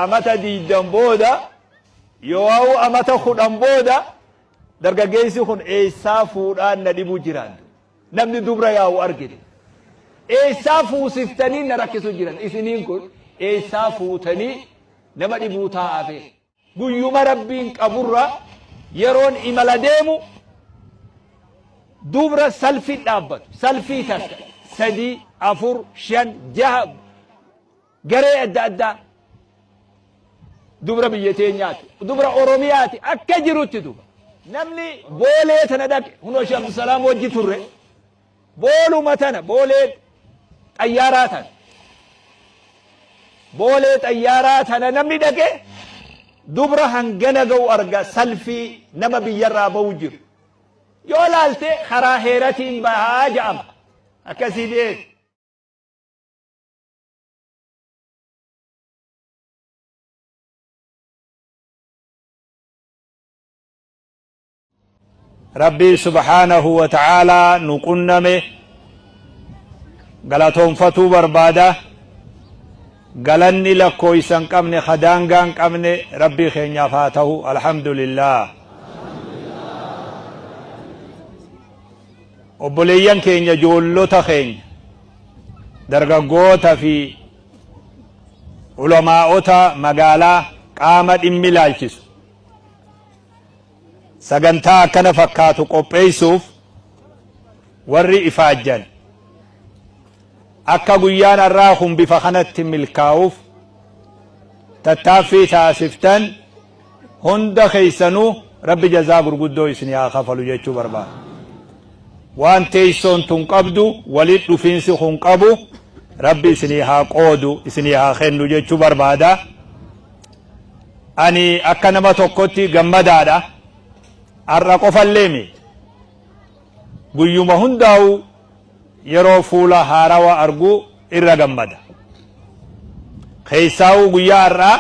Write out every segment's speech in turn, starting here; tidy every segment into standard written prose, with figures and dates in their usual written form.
Amata 20 booda yoo'aa'u amata 10 booda dargaggeessi kun eessaa fuudhaan na dhibu jiraan. Namni dubra yaa'u argite. Eessaa fuusiftanii na rakkisu jiran. Isiniin kun eessaa fuutanii nama dhibuu taa'aa fe'e. Guyyuma Rabbiin qaburra yeroon imala deemu dubra salfii dhaabbatu. Salfii takka, 3, 4, 5, 6 garee adda addaa dubra biyya teenyaati, dubra Oromiyaati akka jirutti duba. Namni Boolee tana dhaqe, hunoo Sheekh Abdusalaam wajji turre, booluma tana, Boolee xayyaaraa tana. Boolee xayyaaraa tana namni dhaqe dubra hangana ga'u arga, salfii nama biyyarraa ba'u jiru. Yoo laalte karaa heeratiin bahaa ja'ama. Akkasii beeku. Rabbii subhaanahu wa ta'aalaa nu qunname galatoonfatuu barbaada. Galanni lakkooysa hin qabne ka daangaa hin qabne Rabbii keenyaaf haa tahu. Alhamdulillaah. Obboleeyyan keenya, ijoollota keenya, dargaggoota fi ulamaa'ota magaalaa, qaama dhimmi ilaalchisu sagantaa akkana fakkaatu qopheessuuf warri ifaajjan, akka guyyaan har'aa kun bifa kanatti milkaa'uuf tattaaffii taasiftan hunda keessanuu Rabbi jazaa gurguddoo isinii haa kafalu jechuu barbaada. Waan teessoon tun qabdu, walit dhufiinsi kun qabu, Rabbi isinii haa qoodu, isinii haa kennu jechuu barbaada. Ani akka nama tokkotti gammadaadha. Har'a qofallee mi. Guyyuma hundaa'u yeroo fuula haarawa argu irra gammada. Keessaa'uu guyyaa har'aa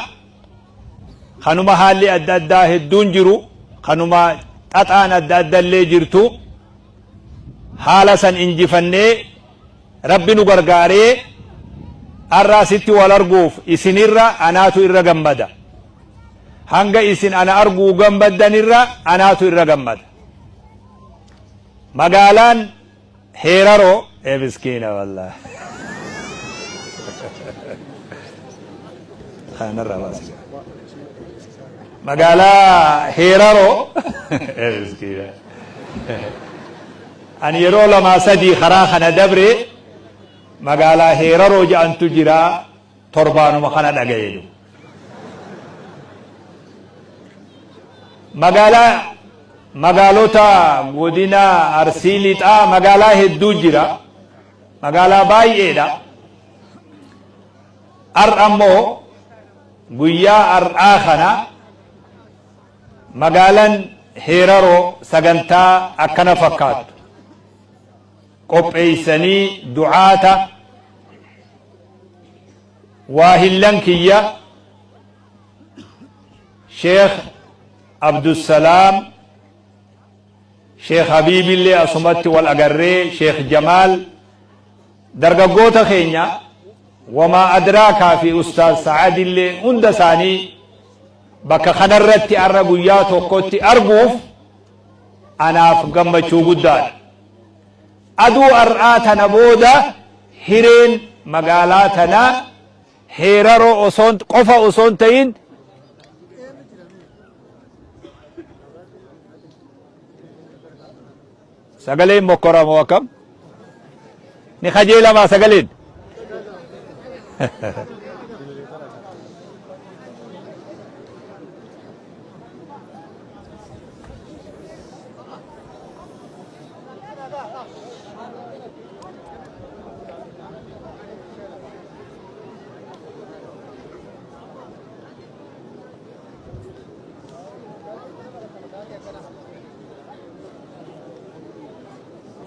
kanuma haalli adda addaa hedduun jiru, kanuma xaxaan adda adda illee jirtu, haala san injifannee Rabbi nu gargaaree har'a asitti wal arguuf isinirra anaatu irra gammada. Hanga isin ana arguu gammaddanirra anaatu irra gammada. Magaalaan Heeraroo ee miskiina wallah. Kanarraa baasi. Magaalaa Heeraroo ee miskiina. Ani yeroo lamaa sadii karaa kana dabre, magaalaa Heeraroo jedhantu jira, torbaanuma kana dhagaye du. Magaalaa magaalota godina Arsii Lixaa magaalaa hedduu jira. Magaalaa baay'eedha. Har'a ammoo guyyaa har'aa kana Magaalan Heeraroo sagantaa akkana fakkaattu qopheeysanii du'aata waahillan kiyya Sheekh Abdussalaam, Sheekh Habiibillee asumatti wal agarree, Sheekh Jamaal, dargaggoota keenya wamaa adraakaa fi Ustaaz Sa'adillee hunda isaanii bakka kanarratti har'a guyyaa tokkotti arguuf anaaf gammachuu guddaadha. Aduu har'aa tana booda hireen magaalaa tanaa Heeraroo osoon qofa osoo hin ta'in sagaleen mokkoramoo akkam? Ni kajeelamaa sagaleen?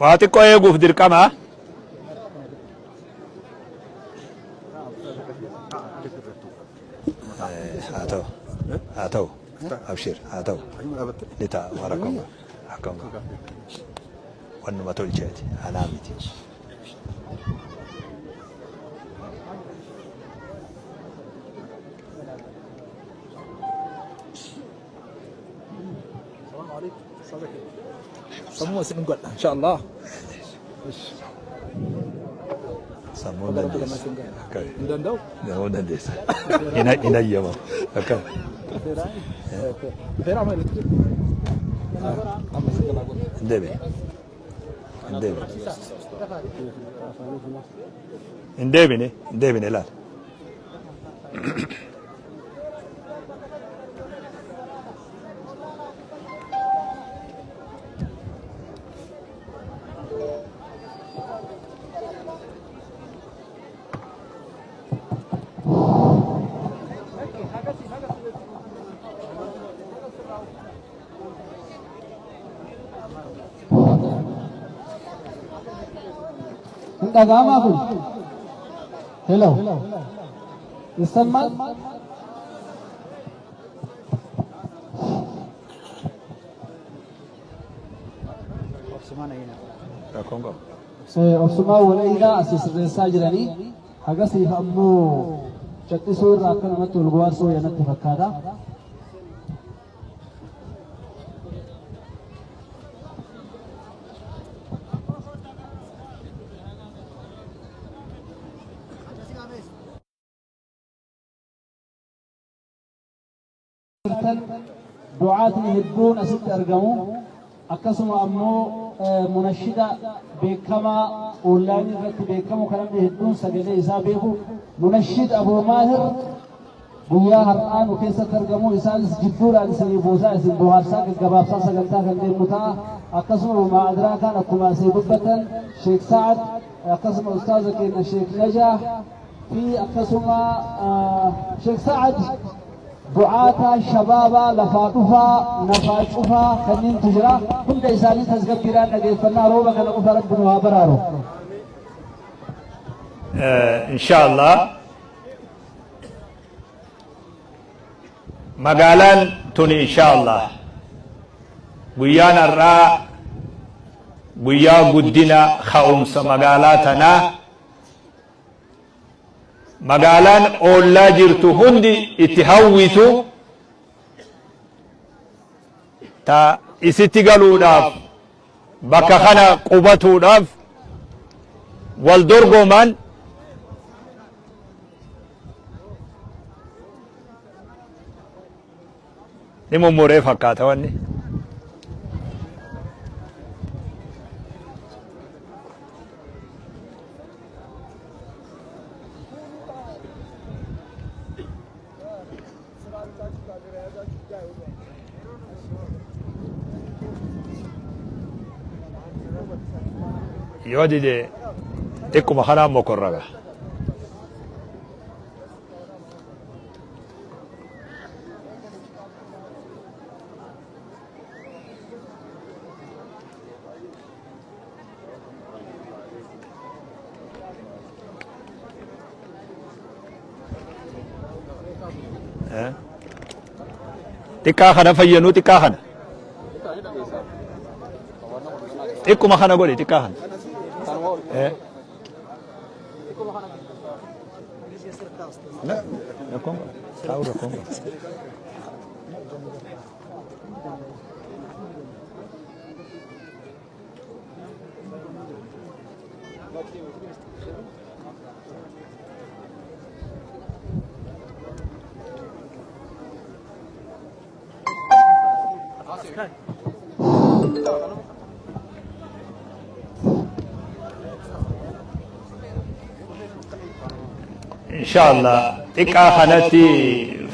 Waa xiqqoo eeguuf dirqama. Haa ta'u. Haa ta'u. Abshir haa ta'u. Ni ta'a waan rakkoo qabu. Rakkoo qabu. Wannuma tolcheeti. Anaa miti. عليكم. Sammuu isin godha inshallah. Sammuu dandeessa. Hin danda'u? Sammuu dandeessa. Hin hayyamamu. Akkam. Feera amma elektrik. Amma isin galaa godha. Hin deebi'e. Hin deebi'e. Hin deebine. Hin deebine laal. Hin dhaga'amaa kun? Hello. ይሰማል? Rakkoon qabu. Obsumaa walayiidhaa asii sirreessaa jiranii hagasiif ammoo callisuu irraa akka namatti ol go'aarsuu natti fakkaata. Jirtan du'aatni hedduun asitti argamu. Akkasuma ammoo munashida beekamaa onlaayinii irratti beekamu kan namni hedduun sagalee isaa beeku Munashid Abuu Maahir guyyaa har'aa nu keessatti argamu. Isaanis jidduudhaan isinii buusaa isin bohaarsaa gaggabaabsaa sagantaa kan deemu ta'a. Akkasuma maa adraakaan akkuma asii dubbatan Sheek Sa'ad akkasuma ustaaza keenya Sheek Najaah fi akkasuma Sheek Sa'ad du'aata shabaabaa lafaa dhufaa nafaa cufaa kanneentu jira. Hunda isaanii tasgabbiidhaan dhageeffannaa rooba kana qofa Rabbi nu haa baraaru. Inshallah magaalaan tuni inshallah guyyaan har'aa guyyaa guddina ka'umsa magaalaa tanaa magaalaan oollaa jirtu hundi itti hawwitu ta isitti galuudhaaf bakka kana qubatuudhaaf wal dorgoman ni mummuree fakkaata wanni. Yoo dide xiqquma kanaan mokorraga. Xiqqaa kana fayyanuu xiqqaa kana. Xiqquma kana godhi xiqqaa kana. Rakkoon qaba. Taa'uu rakkoon qaba. Inshallah xiqqaa kanatti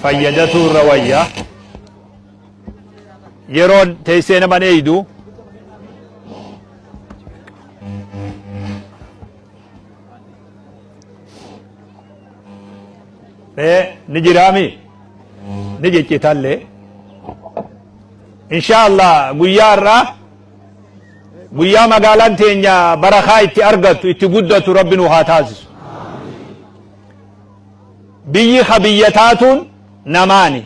fayyadatu irra wayya. Yeroon teessee naman eeydu. Mee ni jiraami? Ni jeccitallee. Inshallah guyyaa irraa guyyaa magaalaan teenya barakaa itti argattu itti guddatu Rabbi nu haa taasisu. Biyyi ka biyya taatuun namaani.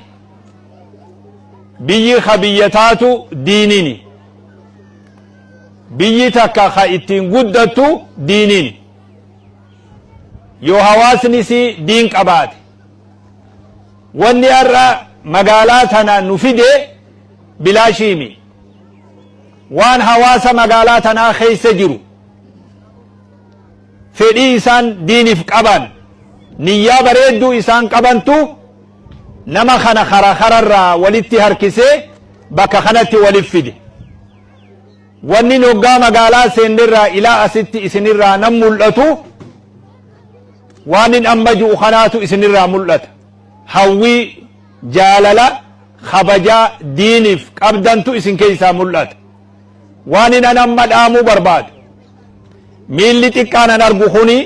Biyyi ka biyya taatu diinini. Biyyi takka ka ittiin guddattu diinini. Yoo hawaasni isii diin qabaate. Wanni har'a magaalaa tana nu fide bilaashiimi. Waan hawaasa magaalaa tanaa keessa jiru, fedhii isaan diiniif qaban, niyyaa bareedduu isaan qabantu nama kana kara kararraa walitti harkisee bakka kanatti walif fide. Wanni hoggaa magaalaa seennerraa ilaa asitti isinirraa nan mul'atu, waan hin amma ji'u kanaatu isinirraa mul'ata. Hawwii, jaalala, kabajaa diiniif qabdantu isin keessaa mul'ata. Waan hin an amma dhaamuu barbaadu, miilli xiqqaan an argu kuni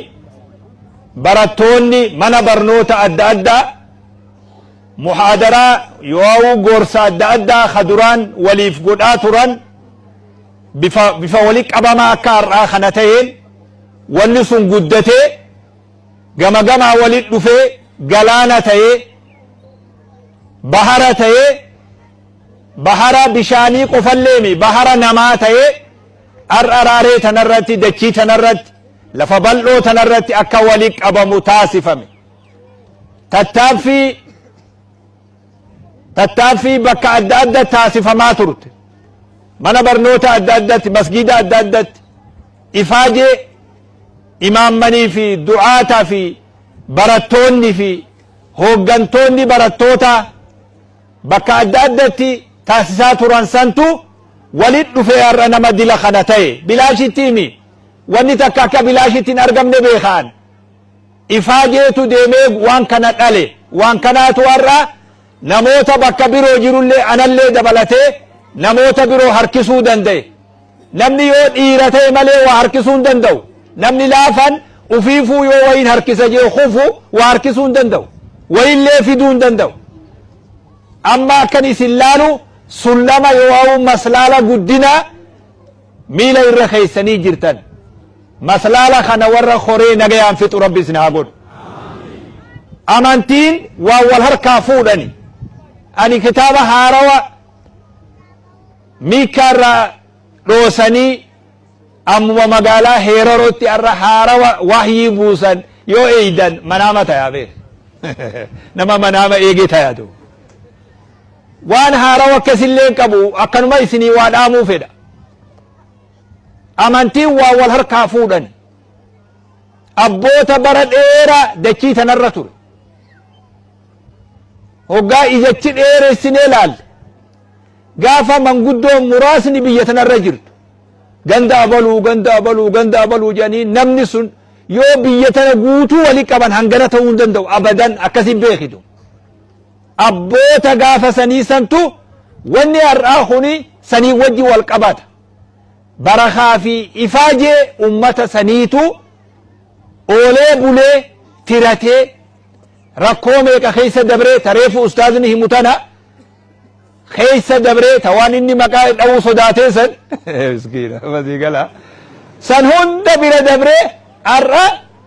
barattoonni mana barnoota adda addaa muhaadaraa yoo gorsa adda addaa ka duraan waliif godhaa turan bifa wali qabamaa akka har'aa kana ta'een wanni sun guddatee gama gamaa walit dhufee galaana ta'ee, bahara ta'ee, bahara bishaanii qofalleemi, bahara namaa ta'ee, har'a raaree tanarratti, dachii tanarratti, lafa bal'oo tanarratti akka wali qabamu taasifame. Tattaaffii bakka adda adda taasifamaa turte, mana barnoota adda addatti, masgiida adda addatti, ifaajee imaammanii fi du'aataa fi barattoonni fi hooggantoonni barattoota bakka adda addatti taasisaa turan santu walit dhufee har'a nama dila kana ta'e. Bilaashitti himi, wanni takka akka bilaashitti hin argamne beekaan. Ifaajeetu deemee waan kana dhale. Waan kanaatu har'a namoota bakka biroo jirullee, anallee dabalatee, namoota biroo harkisuu danda'e. Namni yoo dhiira ta'e malee waa harkisuu hin danda'u. Namni laafan ufiifuu yoo wayiin harkisa jee kufu waa harkisuu hin danda'u, wayillee fiduu hin danda'u. Amma akkan isin laalu sullama yoo maslaala guddinaa miila irra keessanii jirtan. Maslaala kana warra koree nagayaan fixu Rabbi isin haa godhu. Amantiin waan wal harkaa fuudhani. Ani kitaaba haarawa miikkaa irraa dhoosanii ammuma magaalaa Heerarootti har'a haarawa wahyii buusan yoo eeydan manaama tayaa beek, nama manaama eegee tayaatu. Waan haarawa akkasillee hin qabu, akkanuma isinii waa dhaamuu fedha. Amantiin waa wal harkaa fuudhani. Abboota bara dheeraa dachii tanarra ture, hoggaa ijachi dheeressinee laalle, gaafa manguddoon muraasni biyya tanarra jirtu ganda abaluu, ganda abaluu, ganda abaluu jedhanii, namni sun yoo biyya tana guutuu wali qaban hangana ta'uu hin danda'u abadan. Akkasin beekitu. Abboota gaafa sanii santu wanni har'aa kuni sanii wajji wal qabata. Barakaa fi ifaajee ummata saniitu oolee bulee tiratee, rakkoo meeqa keessa dabree, tareefu ustaazni himu tana keessa dabree, ta waan inni maqaa dha'uu sodaatee san, miskiina masii gala san hunda bira dabree har'a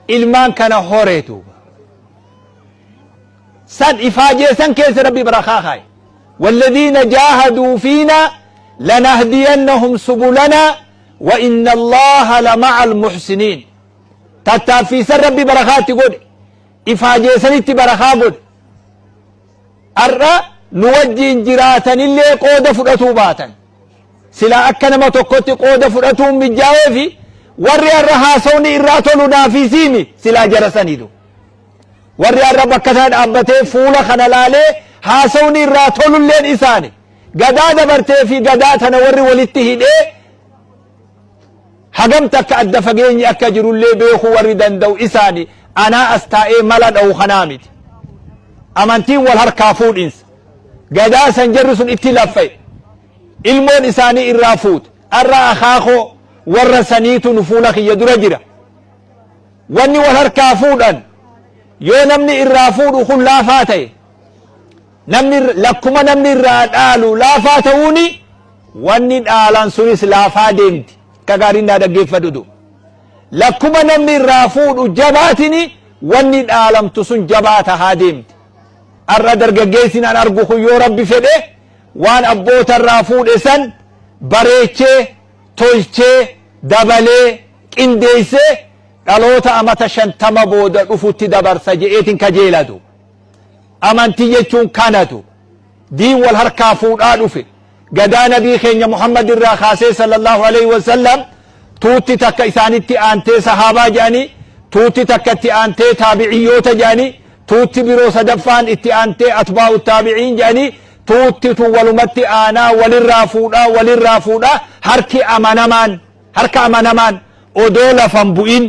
ilmaan kana horeetu. San ifaajee san keessa Rabbi barakaa kaaye. والذين جاهدوا فينا لنهدينهم سبلنا وإن الله لمع المحسنين. Tattaaffii san Rabbi barakaatti godhe, ifaajee sanitti barakaa godhe. Har'a nu wajjiin jiraatanillee qooda fudhatuu baatan, silaa akka nama tokkotti qooda fudhatuun mijaa'ee fi warri har'a haasawni irraa tolu naafisiimi silaa jara saniitu. Warri har'a bakka sana dhaabbatee fuula kana laalee haasawni irraa tolulleen isaani. Gadaa dabartee fi gadaa tana warri walitti hidhee, hagam takka adda fageenyi akka jirullee beekuu warri danda'u isaani. Anaa as taa'ee mala dha'u kanaa miti. Amantiin wal harkaa fuudhinsa. Gadaa san jarri sun itti laffa'e, ilmoon isaanii irraa fuute. Har'a akaakoo warra saniitu nu fuula kiyya dura jira. Wanni wal harkaa fuudhan yoo namni irraa fuudhu kun laafaa ta'e, namni lakkuma namni irraa dhaalu laafaa ta'uuni, wanni dhaalan sunis laafaa deemti. Akka gaariin naa dhaggeeffadhutu. Lakkuma namni irraa fuudhu jabaatini, wanni dhaalamtu sun jabaa tahaa deemti. Har'a dargaggeessi an argu kun yoo Rabbi fedhe waan abboota irraa fuudhe san bareechee, tolchee, dabalee, qindeessee dhaloota amata 50 booda dhufutti dabarsa je'eetin kajeelatu. Amantii jechuun kanatu. Diin wal harkaa fuudhaa dhufe. Gadaa Nabii keenya Muhammad irraa kaasee sallallahu alaihi wasallam, tuutti takka isaanitti aantee sahaabaa jedhanii, tuutti takka itti aantee taabiciyyoota jedhanii, tuutti biroo sadaffaan itti aantee atbaa'u taabiciin jedhanii, tuutti tun walumatti aanaa walirraa fuudhaa walirraa fuudhaa, harki amanamaan harka amanamaan odoo lafan bu'in,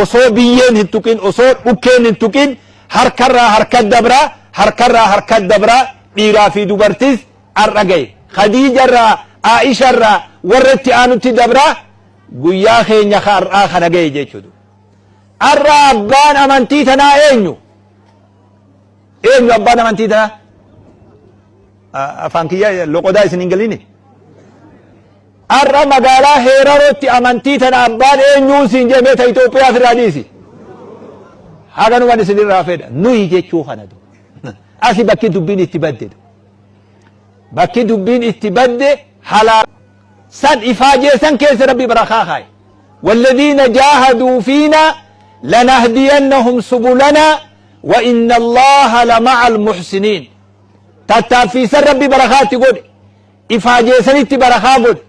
osoo biyyeen hin tuqin, osoo dhukkeen hin tuqin, harkarraa harka dabraa, harkarraa harka dabraa, dhiiraa fi dubartis har'a gahe. Khadiijarraa, Aa'isharraa warra itti aanutti dabraa guyyaa keenya ka har'aa kana gahe jechuudha. Har'a abbaan amantii tanaa eenyu? Eenyu abbaan amantii tanaa? Afaan kiyya loqodaa isin hin galini? Har'a magaalaa Heerarootti amantii tana abbaan eenyuun siin jedhamee ta Itoophiyaa ofirraa dhiisi. Haganuman isinirraa fedha. Nuyi jechuu kana du. Asi bakki dubbiin itti badde du. Bakki dubbiin itti badde halaa san ifaajee san keessa Rabbi barakaa kaaye. Walladhiina jaahaduu fiinaa lanahdiyannahum subulanaa wa inna Allaha lama'al muhsiniin. Tattaaffii san Rabbi barakaa itti godhe. Ifaajee sanitti barakaa godhe.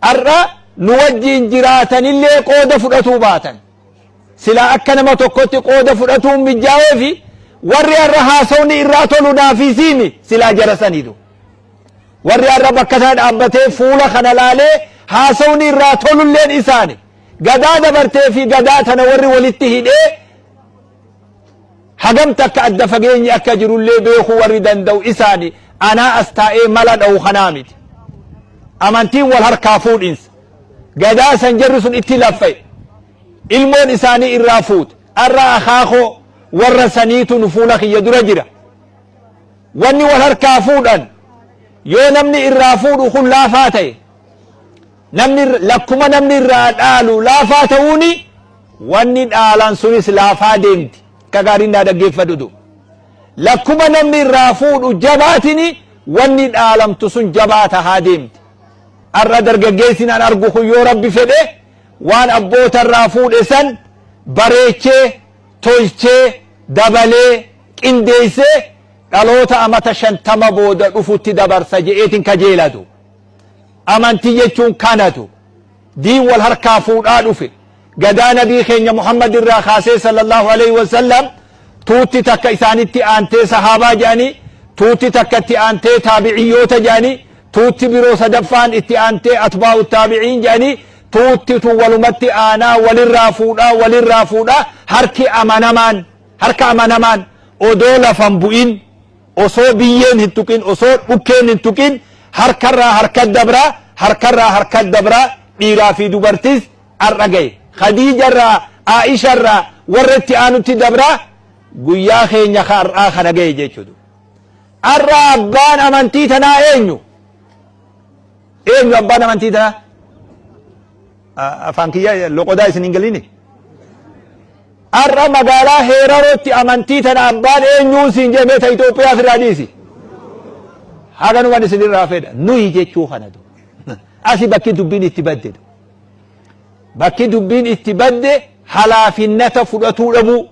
Har'a nu wajjiin jiraatanillee qooda fudhatuu baatan. Silaa akka nama tokkotti qooda fudhatuun mijjaa'eefi warri har'a haasawni irraa tolu naafii siimi silaa jara saniitu. Warri har'a bakka sana dhaabbatee fuula kana laalee haasawni irraa tolulleen isaani. Gadaa dabartee fi gadaa tana warri walitti hidhee hagam takka adda fageenyi akka jirullee beekuu warri danda'u isaani, anaa as taa'ee mala dha'u kanaa miti. Amantiin wal harkaa fuudhinsa. Gadaa san jarri sun itti laffa'e. Ilmoon isaanii irraa fuute. Har'a akaakoo warra saniitu nu fuula kiyya dura jira. Wanni wal harkaa fuudhan yoo namni irraa fuudhu kun laafaa ta'e, namni lakkuma namni irraa dhaalu laafaa ta'uuni, wanni dhaalan sunis laafaa deemti. Akka gaariin naa dhaggeeffadhutu. Lakkuma namni irraa fuudhu jabaatini, wanni dhaalamtu sun jabaa tahaa deemti. Har'a dargaggeessi an argu kun yoo Rabbi fedhe waan abboota irraa fuudhe san bareechee, tolchee, dabalee, qindeessee dhaloota amata 50 booda dhufutti dabarsa je'eetin kajeelatu. Amantii jechuun kanatu. Diin wal harkaa fuudhaa dhufe. Gadaa Nabii keenya Muhammad irraa kaasee sallallahu alaihi wasallam, tuutti takka isaanitti aantee sahaabaa jedhanii, tuutti takka itti aantee taabiciyyoota jedhanii, tuutti biroo sadaffaan itti aantee atbaa'u taabiciin jedhanii, tuutti tun walumatti aanaa walirraa fuudhaa walirraa fuudhaa, harki amanamaan harka amanamaan odoo lafan bu'in, osoo biyyeen hin tuqin, osoo dhukkeen hin tuqin, harkarraa harka dabraa, harkarraa harka dabraa, dhiiraa fi dubartis har'a gahe. Khadiijarraa, Aa'isharraa warra itti aanutti dabraa guyyaa keenya ka har'aa kana gahe jechuudha. Har'a abbaan amantii tanaa eenyu? Eenyu abbaan amantii tanaa? Afaan kiyya loqodaa isin hin galini? Har'a magaalaa Heerarootti amantii tana abbaan eenyuun siin jedhamee ta Itoophiyaa ofirraa dhiisi. Haganuman isinirraa fedha. Nuyi jechuu kanatu. Asi bakki dubbiin itti badde. Bakki dubbiin itti badde halaafinnata fudhatuu dhabuu,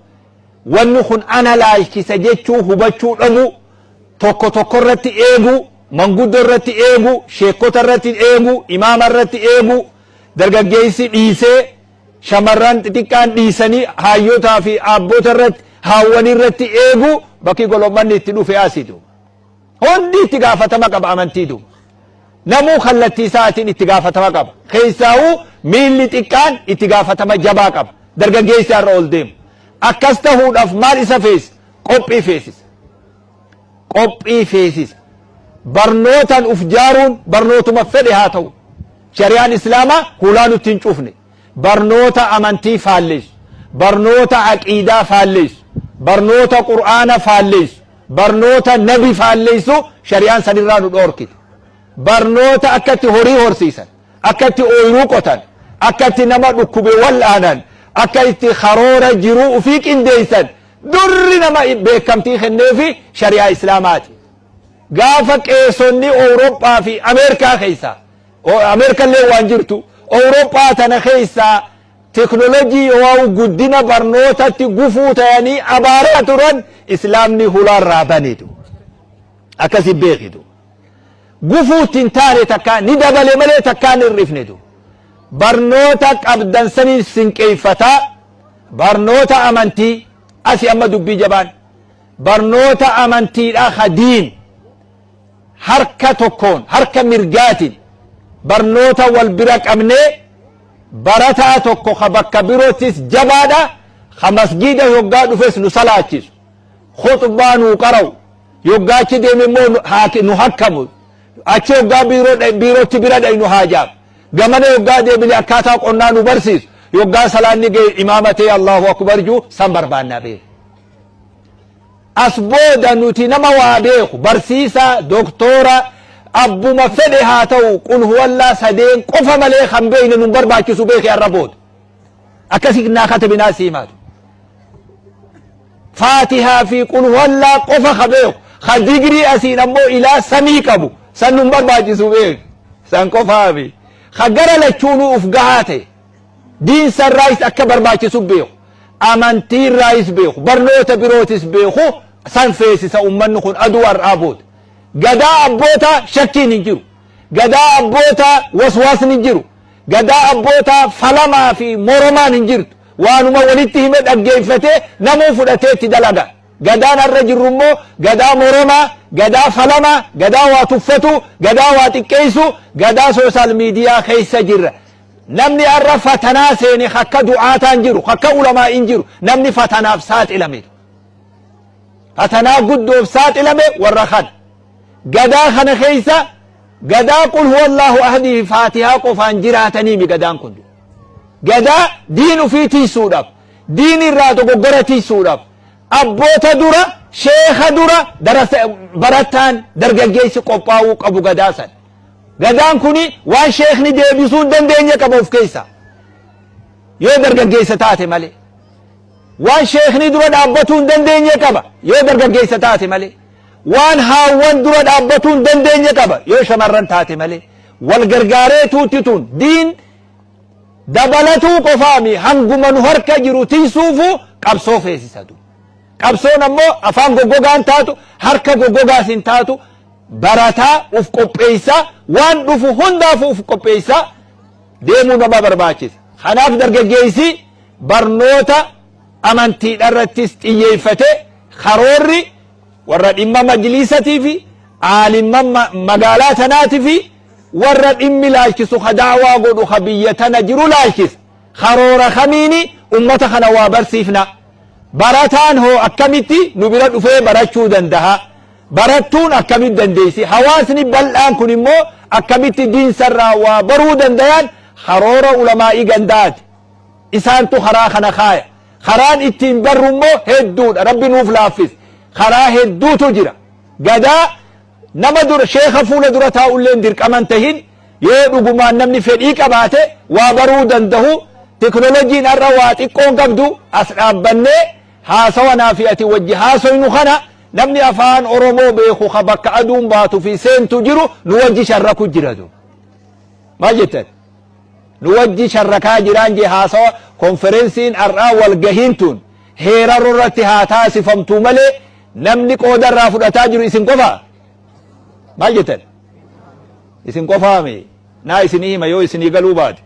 wanni kun ana laalchisa jechuu hubachuu dhabuu, tokko tokko irratti eeguu, manguddoo irratti eeguu, sheekota irratti eeguu, imaama irratti eeguu, dargaggeessi dhiisee, shamarran xixiqqaan dhiisanii haayyotaa fi aabboota irratti, haawwan irratti eeguu, bakki golommanni itti dhufe asitu. Hundi itti gaafatama qaba amantiitu. Namuu kallattii isaatiin itti gaafatama qaba. Keessaahuu miilli xiqqaan itti gaafatama jabaa qaba. Dargaggeessi har'a ol deemu. Akkas tahuudhaaf maal isa feesisa? Qophii feesisa. Qophii feesisa. Barnootaan uf jaaruun barnootuma fedhe haa ta'u. Shari'aan Islaamaa hulaa nutti hin cufne. Barnoota amantii faalleessu, barnoota aqiidaa faalleessu, barnoota Qur'aana faalleessu, barnoota nabi faalleessu shari'aan sanirraa nu dhoorkite. Barnoota akka itti horii horsiisan, akka itti ooyruu qotan, akka itti nama dhukkube wal'aanan, akka itti karoora jiruu ufii qindeessan durri nama beekamtii kenneefi shari'aa Islaamaati. Gaafa qeesonni Awurooppaa fi Ameerikaa keessaa, Ameerikallee waan jirtu, Awurooppaa tana keessaa teknoolojii yoo guddina barnootatti gufuu ta'anii abaaraa turan, Islaamni hulaarraa banetu. Akkasi beekitu. Gufuu itti hin taane takkaa ni dabale malee takkaa hin hir'ifnetu. Barnoota qabdan saniin sinqeeffataa barnoota amantii asi amma dubbii jabaan barnoota amantiidha ka diin harka tokkoon harka mirgaatiin barnoota wal bira qabnee barataa tokko ka bakka biroottis jabaadha ka masgiida yoggaa dhufes nu salaachisu khuxbaa nuu qara'u yoggaa achi deeme immoo nu hakkamu achi yoggaa biirootti bira dhaynu haajaaf gamana yoggaa deebine akkaataa qonnaa nu barsiisu yoggaa salaanni ga'e imaama ta'e Allahu akbar juu san barbaannaa beeku. As booda nuti nama waa beeku barsiisaa doktoora abbuma fedhe haa ta'u qul huwallaa sadeen qofa malee kan beekne nun barbaachisu beeki har'a booda. Akkasi naa katabinaa siimaatu. Faatihaa fi qul huwallaa qofa ka beeku ka digrii asiin ammoo ilaa samii qabu san nun barbaachisu beeki san qofaafi ka gara lachuunuu uf gahaa ta'e diin sarraayis akka barbaachisu beeku amantiirraayis beeku barnoota birootis beeku san feesisa ummanni kun aduu har'aa booda gadaa abboota shakkiin hin jiru gadaa abboota waswaasni hin jiru gadaa abbootaa falamaa fi moromaan hin jirtu waanuma walitti hime dhaggeeffatee namuu fudhatee itti dalaga gadaan har'a jirru immoo gadaa moromaa gadaa falamaa gadaa waa tuffatu gadaa waa xiqqeessu gadaa social media keessa jirra namni har'a fatanaa seene akka du'aataan jiru akka ulamaa hin jiru namni fatanaaf saaxilame fatanaa guddoof saaxilame warra kana gadaa kana keessa gadaa qul huwallahu ahadii fi faatihaa qofaan jiraataniimi gadaan kun gadaa diin ufii tiisuudhaaf diin irraa dogoggora tiisuudhaaf abboota dura sheeka dura barataan dargaggeessi qophaa'uu qabu gadaa san gadaan kuni waan sheekni deebisuu hin dandeenye qaba of keessa yoo dargaggeessa taate malee waan sheekni dura dhaabbatuu hin dandeenye qaba yoo dargaggeessa taate malee waan haawwan dura dhaabbatuu hin dandeenye qaba yoo shamarran taate malee wal gargaaree tuutti tun diin dabalatuu qofaami hanguma nu harka jiru tiisuufu qabsoo feesisatu. Qabsoon ammoo afaan goggogaan taatu harka goggogaas hin taatu barataa uf qopheessaa waan dhufu hundaafuu uf qopheessaa deemuu nama barbaachisa. Kanaaf dargaggeessi barnoota amantiidha irrattis xiyyeeffate karoorri warra dhimma majliisatii fi aalimman magaalaa tanaatii fi warra dhimmi laalchisu ka daawaa godhu ka biyya tana jiru laalchisa. Karoora kamiini ummata kana waa barsiifna. Barataan hoo akkamitti nu bira dhufee barachuu danda'a? Barattuun akkamitti dandeessi? Hawaasni bal'aan kun immoo akkamitti diinsarraa waa baruu dandayan karoora ulamaa'ii gandaati. Isaantu karaa kana kaaya. Karaan ittiin barru immoo hedduudha. Rabbi nuuf laaffise. Karaa hedduutu jira. Gadaa nama dura sheeka fuula dura taa'ulleen dirqaman tahin yoo dhugumaan namni fedhii qabaate waa baruu danda'u teknooloojiin har'a waa xiqqoon qabdu as dhaabbannee haasawa naa fi ati wajji haasoynu kana namni afaan Oromoo beeku ka bakka aduun baatu fi seentu jiru nu wajji sharraku jiratu. Maal jettan? Nu wajji sharrakaa jiraan jee haasawa konferensiin har'aa walgahiin tun heerarro irratti haa taasifamtuu malee namni qooda irraa fudhataa jiru isin qofaa? Maal jettan? Isin qofaami naa isinii hima yoo isinii galuu baate.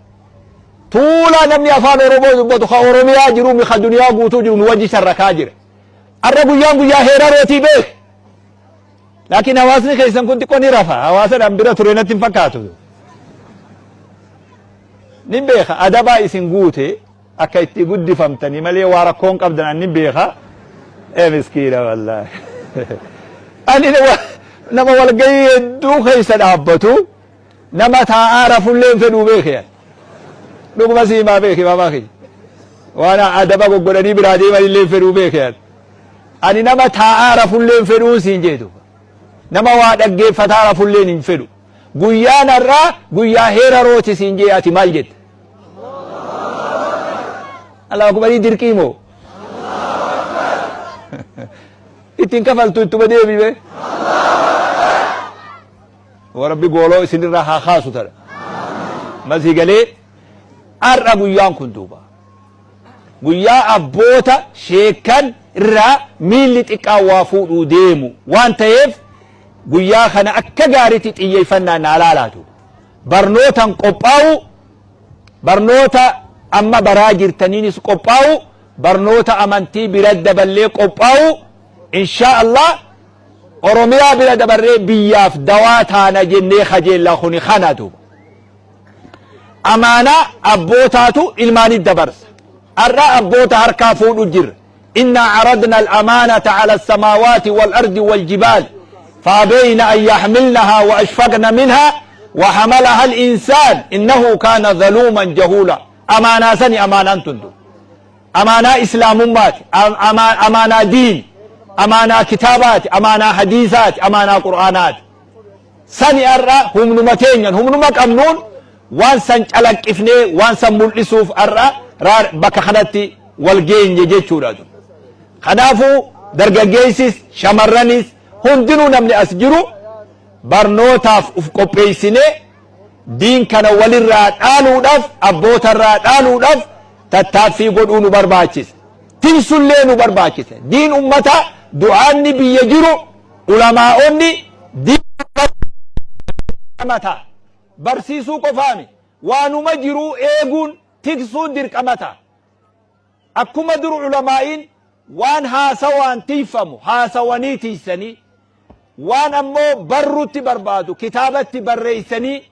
Tuulaa namni afaan Oromoo dubbatu ka Oromiyaa jiru mi ka duniyaa guutuu jiru nu wajji sharrakaa jira. Har'a guyyaan guyyaa heerarootii beek. Laakiin hawaasni keessan kun xiqqoo ni rafa. Hawaasa dhaan bira ture natti hin fakkaatu. Ni beeka adabaa isin guute akka itti guddifamtanii malee waa rakkoon qabdan ani beeka. Ee miskiina wallaahi. Ani nama walgahii hedduu keessa dhaabbatu nama taa'aa rafullee hin fedhuu beeke. Dhuguma si himaa beeke maamaa kiyya. Waan adaba goggodhanii biraa deeman illee hin fedhuu beeke. Ani nama taa'aa rafullee hin fedhuun siin jeetu. Nama waa dhaggeeffataa rafulleen hin fedhu. Guyyaan har'aa guyyaa heera rooti siin jee ati maal jette? Allahu akbarii dirqii moo? Ittiin kafaltu ittuma deebime. Rabbi gooloo isinirraa haa kaasu tana. Masii galee har'a guyyaan kun duuba. Guyyaa abboota sheekkan irraa miilli xiqqaan waa fuudhuu deemu waan ta'eef Guyyaa kana akka gaariitti xiyyeeffannaan naa laalaatu. Barnootan qophaa'u, barnoota amma baraa jirtaniinis qophaa'u, barnoota amantii bira daballee qophaa'u, inshaa Allah Oromiyaa bira dabarree biyyaaf dawaa taana jennee kajeella kuni kana duuba. Amaanaa abbootaatu ilmaanit dabarsa. Ar'a abboota harkaa fuudhu jirra. Innaa caradna al-amaanata cala as-samaawaati wal-ardi wal-jibaal faabayna an yaxmilnahaa wa ashfaqna minhaa wa hamalaha al-insaan innahu kaana zaluuman jahuula. Amaanaa sani amaanaan tun duuba. Amaanaa islaamummaati, amaanaa diini, amaanaa kitaabaati, amaanaa hadiisaati, amaanaa qur'aanaati. Sani har'a humnuma teenyan, humnuma qabnuun waan san calaqqifnee waan san mul'isuuf har'a bakka kanatti wal geenye jechuudha. Kanaafuu dargaggeessis shamarranis hundinuu namni as jiru barnootaaf uf qopheessinee diin kana walirraa dhaaluudhaaf abbootarraa dhaaluudhaaf tattaaffii godhuu nu barbaachisa. Tinsullee nu barbaachisa. Diin ummataa du'aanni biyya jiru ulamaa'onni diin mataa barsiisuu qofaami waanuma jiruu eeguun tiksuun dirqama ta'a. Akkuma dur ulamaa'iin waan haasawaan tiyfamu haasawanii tiysanii waan ammoo barruutti barbaadu kitaabatti barreessanii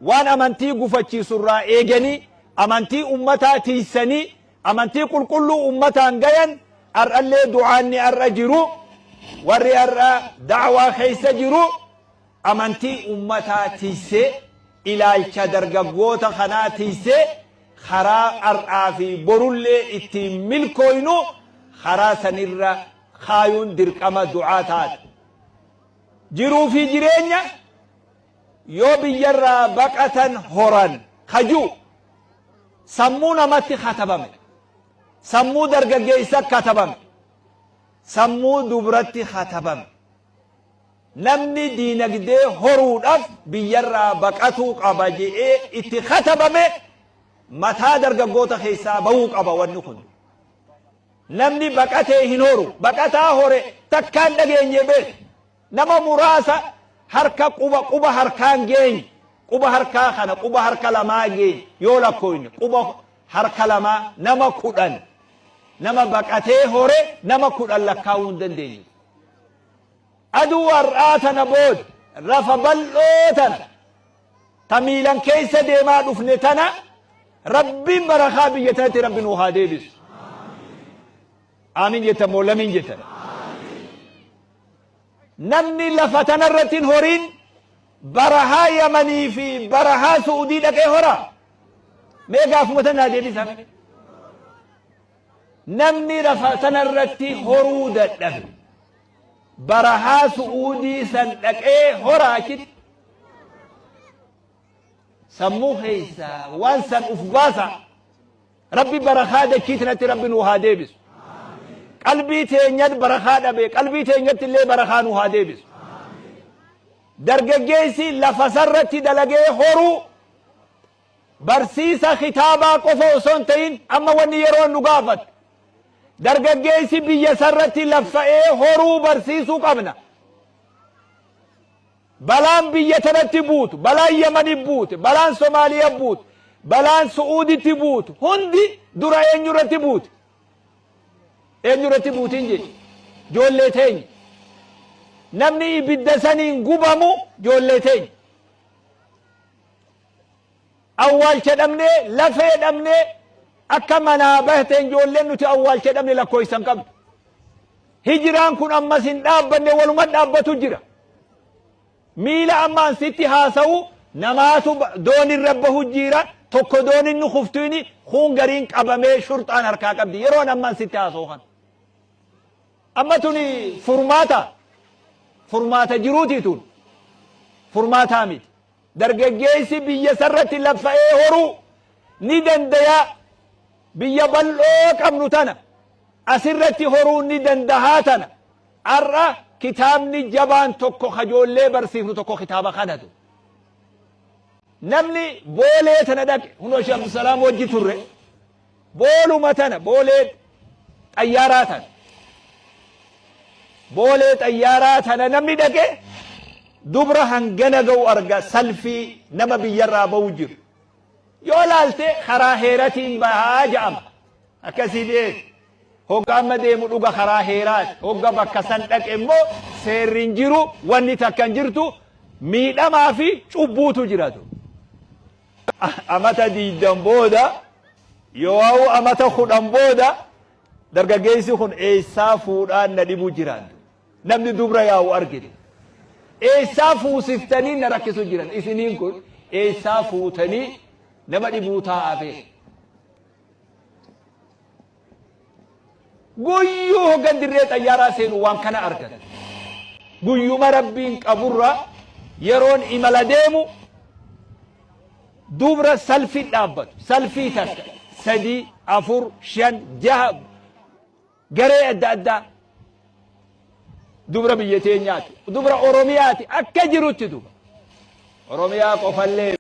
waan amantii gufachiisu irraa eeganii amantii ummataa tiysanii amantii qulqulluu ummataan gayan ar'allee du'aanni ar'a jiru warri ar'a da'waa keessa jiru amantii ummataa tiysee ilaalcha dargaggoota kanaa tiysee karaa ar'aa fi borullee ittiin milkooynu karaa sanirra kaayuun dirqama du'aa taate. Jiruu fi jireenya yoo biyyarraa baqatan horan kajuu sammuu namatti katabame, sammuu dargaggeessa katabame, sammuu dubratti katabame. Namni diinagdee horuudhaaf biyyarraa baqatuu qaba je'ee itti katabame mataa dargaggoota keessaa bahuu qaba wanni kun. Namni baqatee hin horu. Baqataa hore takkaan dhageenye beeku. Nama muraasa harka quba quba harkaan geenye quba harkaa kana quba harka lamaa geenye yoo lakkooyne quba harka lamaa nama 10 nama baqatee hore nama 10 lakkaa'uu hin dandeenyu. Aduu har'aa tana booda rafa bal'oo tana ta miilan keessa deemaa dhufne tana Rabbiin barakaa biyya tanatti Rabbi nuu haa deebisu. Aamin jettan moo lamiin jettan? Namni lafa tanarratti hin horiin barahaa Yamanii fi barahaa Su'udii dhaqee horaa? Mee gaafuma tana naa deebisaa. Namni lafa tanarratti horuu dadhabe barahaa Su'uudii san dhaqee horaa achitti sammuu keessa waan san uf baasa. Rabbi barakaa dachii tanatti Rabbi nuu haa deebisu. Qalbii teenyat barakaa dhabe qalbii teenyatti illee barakaa nuu haa deebisu. Dargaggeessi lafa sarratti dalagee horuu barsiisa kitaabaa qofa osoo hin ta'in amma wanni yeroon nu gaafatu dargaggeessi biyya sarratti laffa'ee horuu barsiisuu qabna. Balaan biyya tanatti buutu, balaan Yamani buute, balaan Somaaliya buute, balaan Su'uuditti buutu hundi dura eenyu irratti buute? Eenyu irratti buutiin jecha? Ijoollee teenya. Namni ibidda saniin gubamu ijoollee teenya. Awwaalcha dhabnee, lafee dhabnee akka manaa bahteen ijoolleen nuti awwaalcha dhabne lakkoofsa hin qabdu. Hijiraan kun ammas hin dhaabbanne waluma dhaabbatu jira. Miila ammaan sitti haasa'u namaatu doonirra bahu jira tokko dooninni kuftuini kuun gariin qabamee shurxaan harkaa qabdi yeroon ammaan sitti haasa'u kana. Amma tuni furmaata furmaata jiruutii tun furmaataa miti. Dargaggeessi biyya isarratti laffa'ee horuu ni dandaya. Biyya bal'oo qabnu tana asirratti horuu ni dandahaa tana. Har'a kitaabni jabaan tokko kajoollee barsiifnu tokko kitaaba kanatu. Namni boolee tana dhaqe hunoo Sheekh Abdusalaam wajji turre booluma tana boolee xayyaaraa tana boolee xayyaaraa tana namni dhaqe. Dubra hangana ga'u arga salfii nama biyyarraa ba'u jiru. Yoo laalte karaa heeratiin bahaa ja'ama. Akkasii deemu. Hogga amma deemu dhuga karaa heeraati. Hogga bakka san dhaqe immoo seerri hin jiru, wanni takka hin jirtu, miidhamaa fi cubbuutu jiratu. Amata diiddan booda yoo'u amata 10 booda dargaggeessi kun eessaa fuudhaan na dhibu jiraan. Namni dubra yaa'u argite. Eessaa fuusiftanii na rakkisu jiran isiniin kun eessaa fuutanii nama dhibuu taa'aa fe'e. Guyyuu hoggan dirree xayyaaraa seenu waan kana argata. Guyyuma Rabbiin qaburra yeroon imala deemu dubra salfii dhaabbatu. Salfii takka, 3, 4, 5, 6 garee adda addaa dubra biyya teenyaati. Dubra Oromiyaati akka jirutti duba. Oromiyaa qofallee.